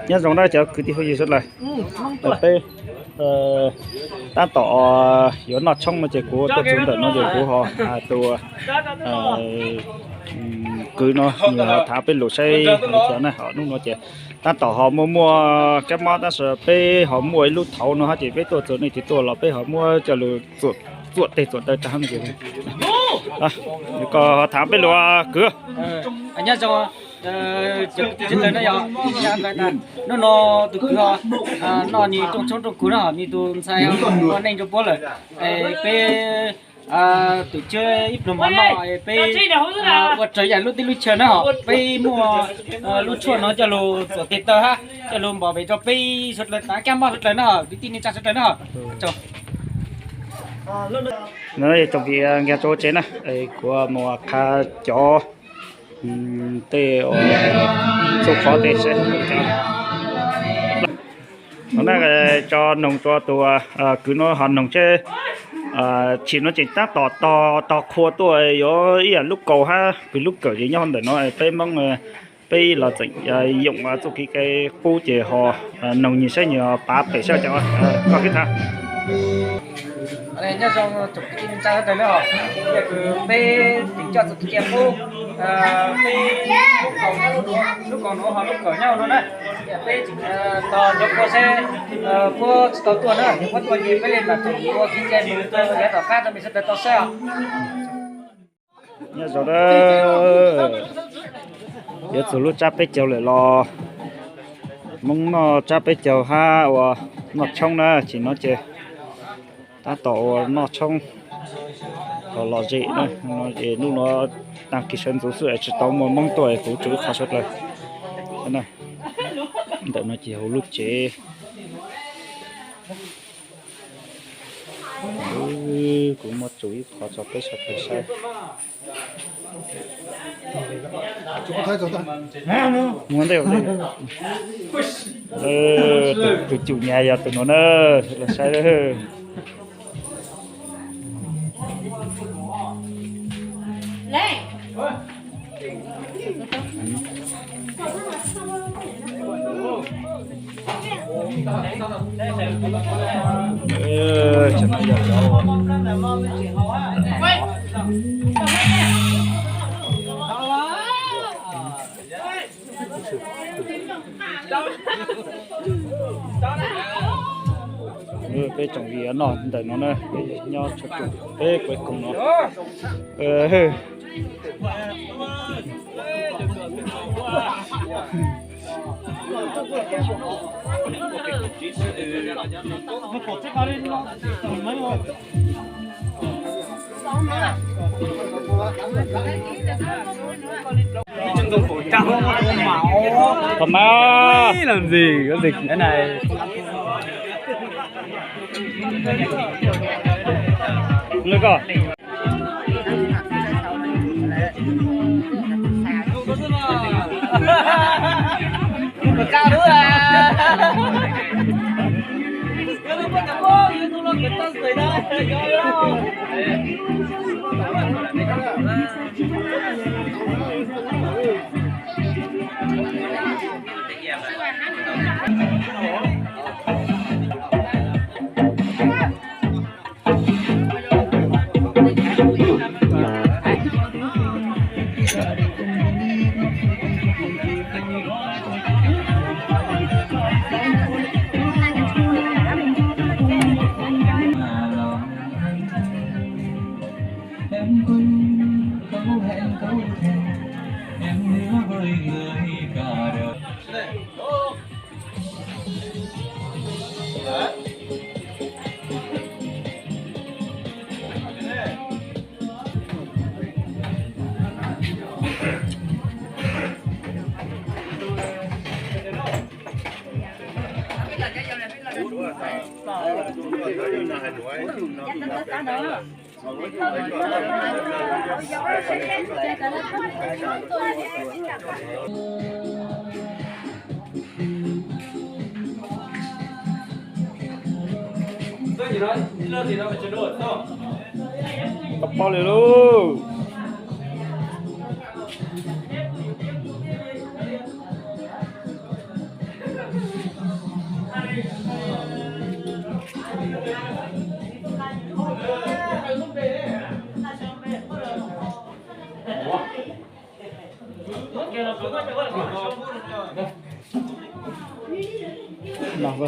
Nyob zoo na cov kwv tij phooj ywg sawv daws. Peb tab tom yuav noj tshoob no ces kuv tuaj txog ntawm no ces kuv ho hais tus kwv no nws ho tham peb lus saib li cas na. Hnub no ces tab tom ho muaj muaj kab mob tab sis peb ho muaj ib lub thauv no ces peb tuaj txog nej ces tuaj los peb ho muab coj lug txuam teg txuam taw rau no ces koj ho tham peb lus kwv. Nyob zoo, hnub no tus kwv ho noj nws rooj tshoob rooj kug na, nws tus ntxhais ho ua neej rau puab lawm. Peb tus tswv ib pluag mov noj, peb ua raws yam lub teb lub chaw na, peb muaj lub tshuaj no coj lug txuam teg taw hab coj lug npom pem rau peb suav dlawg tav kab mob suav dlawg na, kwv tij neej tsa suav dlawg na. Tsoom phooj ywg nkag rau tsev na, kuv mus qha cov tej txuj qhov tej saib. Tso noog rua tus kwv no ho noog seb, tshim no tseem tab tom tog qhua tuaj yuav ib yam lub kaus hab pw lub kawm ces nyob ntawm no peb Hmoob peb los tseem yoom txuj kev cai qub ces ho noog nyias saib nyias pav pem saib cov koj kib tha. Nyob zoo tsoom kwv tij neej tsa sawv daws na, yog kws peb tseem coj txuj kev cai qub, peb lub kaus nuav ho lub kawm nyob no na, peb tseem tog cov qhua seb puab tsis tau tuaj na, yog puab tuaj ces peb le mam tseem ua kev cai mus rau yav tom qab rau mej sawv daws tau saib os. Nyob zoo na, yuav txug lub tsab peb caug lawm los Hmoob noj tsab peb caug hab ua noj tshoob na, tshim no ces tab tom ua noj tshoob los lom zem na, es hnub no tag kis sawv ntxuv xwb es tsis tau muaj Hmoob tuaj es kuv tsuas ib qho suav dlawg. Ntawm no ces huv lub tsev. Kuv muab tsuas ib qho tso peb sawv dlawg saib. Tus cum nyas yog tus nuav na, los saib. Peb tsoom viv noj ntawm no na, peb nyob tshaj tug peb kuv koog no. Kom mas. Làm gì, có dịch thế này. Lượt con. Tau poj lwm lauj. Twb mam